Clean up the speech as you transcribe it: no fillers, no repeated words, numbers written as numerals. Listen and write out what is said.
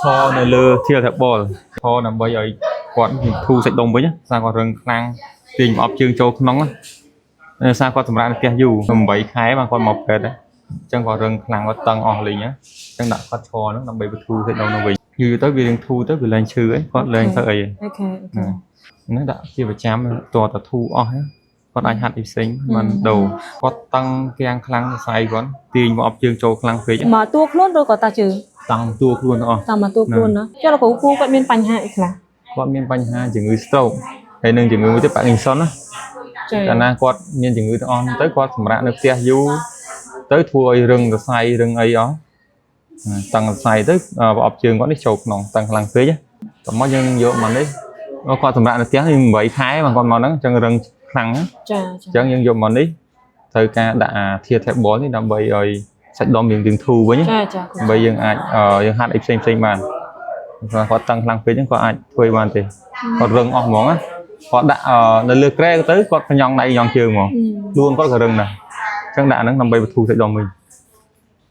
ឈរនៅលើ tilt table ឈរដើម្បីឲ្យគាត់ធូរសាច់ដុំវិញណាសារគាត់រឹងខ្លាំងទាញប្រអប់ជើងចូលក្នុងណាដោយសារគាត់សម្រាប់នៅផ្ទះយូរ8ខែបានគាត់មកពេទ្យណាអញ្ចឹងគាត់រឹងខ្លាំងគាត់តឹងអស់លីងណាអញ្ចឹងដាក់គាត់ឈរហ្នឹងដើម្បីបធូរសាច់ដុំនោះវិញយូរទៅវារៀងធូរទៅវាលែងឈឺអីគាត់លែងទៅអី អូខេអូខេ ហ្នឹងដាក់ជាប្រចាំតតធូរអស់គាត់អាចហាត់អីផ្សេងមិនដូរគាត់តឹងគាំងខ្លាំងសរសៃគាត់ទាញមកអប់ជើងចូលខ្លាំងពេក មកតួខ្លួនឬក៏តាជើង តឹងតួខ្លួនទាំងអស់ តាមមកតួខ្លួនណាចុះលោកគ្រូពូគាត់មានបញ្ហាអីខ្លះ គាត់មានបញ្ហាជំងឺ stroke ហើយនឹងជំងឺមួយទៀត Parkinson ណា ចា កាលណាគាត់មានជំងឺទាំងអស់ហ្នឹងទៅគាត់សម្រាកនៅផ្ទះយូរទៅធ្វើឲ្យរឹងសរសៃរឹងអីអស់តឹងសរសៃទៅប្រអប់ជើងគាត់នេះចូលក្នុងតឹងខ្លាំងពេកតមកយើងយកមកនេះគាត់សម្រាកនៅផ្ទះនេះ8ខែមកគាត់មកហ្នឹងអញ្ចឹងរឹងខ្លាំងណា ចា អញ្ចឹងយើងយកមកនេះត្រូវការដាក់អា tilt table នេះដើម្បីឲ្យសាច់ដុំយើងយើងធូរវិញ ចាចា ដើម្បីយើងអាចយើងហាត់អីផ្សេងផ្សេងបានព្រោះគាត់តឹងខ្លាំងពេកហ្នឹងគាត់អាចធ្វើបានទេគាត់រឹងអស់ហ្មងណាគាត់ដាក់នៅលើគ្រែទៅគាត់ញ៉ង់ដៃញ៉ង់ជើងហ្មងខ្លួនគាត់ក៏រឹងដែរអញ្ចឹងដាក់ហ្នឹងដើម្បីបន្ធូរសាច់ដុំវិញ។